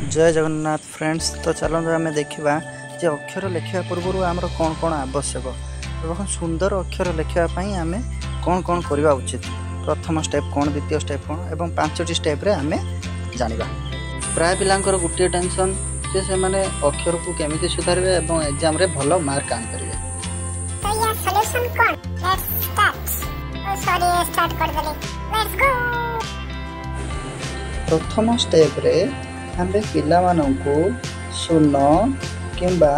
ଜୟ Jagannath friends. ତ ଚାଲନ୍ତୁ ଆମେ ଦେଖିବା ଯେ ଅକ୍ଷର ଲେଖିବା ପୂର୍ବରୁ ଆମର କ'ଣ କ'ଣ ଆବଶ୍ୟକ ଏବଂ ସୁନ୍ଦର ଅକ୍ଷର ଲେଖିବା ପାଇଁ ଆମେ କ'ଣ କ'ଣ କରିବା ଉଚିତ। ପ୍ରଥମ ଷ୍ଟେପ୍ କ'ଣ, ଦ୍ୱିତୀୟ ଷ୍ଟେପ୍ କ'ଣ ଏବଂ 5ଟି ଷ୍ଟେପ୍ରେ ଆମେ ଜାଣିବା। ପ୍ରାୟ ପିଲାଙ୍କର ଗୋଟିଏ ଟେନସନ୍ ଯେ ସେମାନେ ଅକ୍ଷରକୁ କେମିତି ସୁଧାରିବେ ଏବଂ ଏକ୍ଜାମ୍ରେ ଭଲ ମାର୍କ ଆଣିପାରିବେ। ତ ୟା ସଲ୍ୟୁସନ୍ କ'ଣ? Let's start. O sorry, start କରିଦେଲି। Let's go. ପ୍ରଥମ ଷ୍ଟେପ୍ରେ ଆମେ ପିଲାମାନଙ୍କୁ ଶୂନ କିମ୍ବା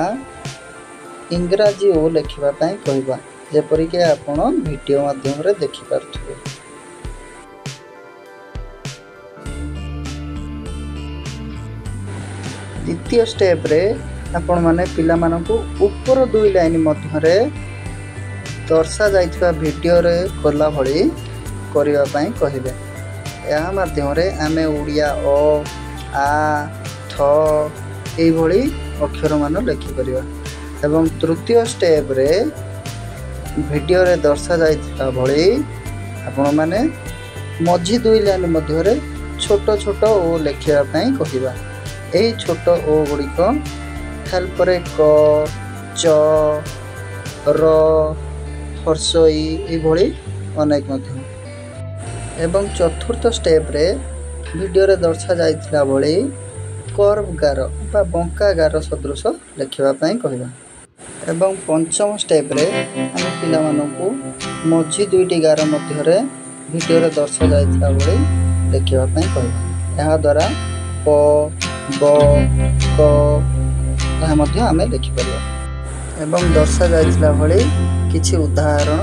ଇଂରାଜୀ ଓ ଲେଖିବା ପାଇଁ କହିବା, ଯେପରିକି ଆପଣ ଭିଡ଼ିଓ ମାଧ୍ୟମରେ ଦେଖିପାରୁଥିବେ। ଦ୍ୱିତୀୟ ଷ୍ଟେପ୍ରେ ଆପଣମାନେ ପିଲାମାନଙ୍କୁ ଉପର 2 ଲାଇନ୍ ମଧ୍ୟରେ ଦର୍ଶାଯାଇଥିବା ଭିଡ଼ିଓରେ କଲା ଭଳି କରିବା ପାଇଁ କହିବେ। ଏହା ମାଧ୍ୟମରେ ଆମେ ଓଡ଼ିଆ ଅ, ଆ, ଥ ଏଇଭଳି ଅକ୍ଷରମାନ ଲେଖିପାରିବା। ଏବଂ ତୃତୀୟ ଷ୍ଟେପ୍ରେ ଭିଡ଼ିଓରେ ଦର୍ଶାଯାଇଥିବା ଭଳି ଆପଣମାନେ ମଝି 2 ଲାଇନ୍ ମଧ୍ୟରେ ଛୋଟ ଛୋଟ ଓ ଲେଖିବା ପାଇଁ କହିବା। ଏହି ଛୋଟ ଓ ଗୁଡ଼ିକ ହେଲ୍ପରେ କ, ଚ, ର, ହର୍ଷଇ ଏଇଭଳି ଅନେକ ମଧ୍ୟ। ଏବଂ ଚତୁର୍ଥ ଷ୍ଟେପ୍ରେ ଭିଡ଼ିଓରେ ଦର୍ଶାଯାଇଥିଲା ଭଳି କର୍ଭ ଗାର ବା ବଙ୍କା ଗାର ସଦୃଶ ଲେଖିବା ପାଇଁ କହିବା। ଏବଂ ପଞ୍ଚମ ଷ୍ଟେପ୍ରେ ଆମେ ପିଲାମାନଙ୍କୁ ମଝି 2ଟି ଗାର ମଧ୍ୟରେ ଭିଡ଼ିଓରେ ଦର୍ଶାଯାଇଥିଲା ଭଳି ଲେଖିବା ପାଇଁ କହିବା। ଏହାଦ୍ୱାରା ପ, ବ, କ ଏହା ମଧ୍ୟ ଆମେ ଲେଖିପାରିବା। ଏବଂ ଦର୍ଶାଯାଇଥିଲା ଭଳି କିଛି ଉଦାହରଣ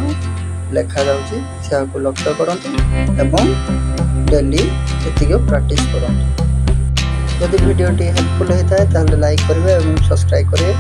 ଲେଖାଯାଉଛି, ସେହାକୁ ଲକ୍ଷ୍ୟ କରନ୍ତୁ ଏବଂ ଡେଲି ଏତିକି ପ୍ରାକ୍ଟିସ୍ କରନ୍ତୁ। ଯଦି ଭିଡ଼ିଓଟି ହେଲ୍ପଫୁଲ୍ ହେଇଥାଏ ତାହେଲେ ଲାଇକ୍ କରିବେ ଏବଂ ସବସ୍କ୍ରାଇବ୍ କରିବେ।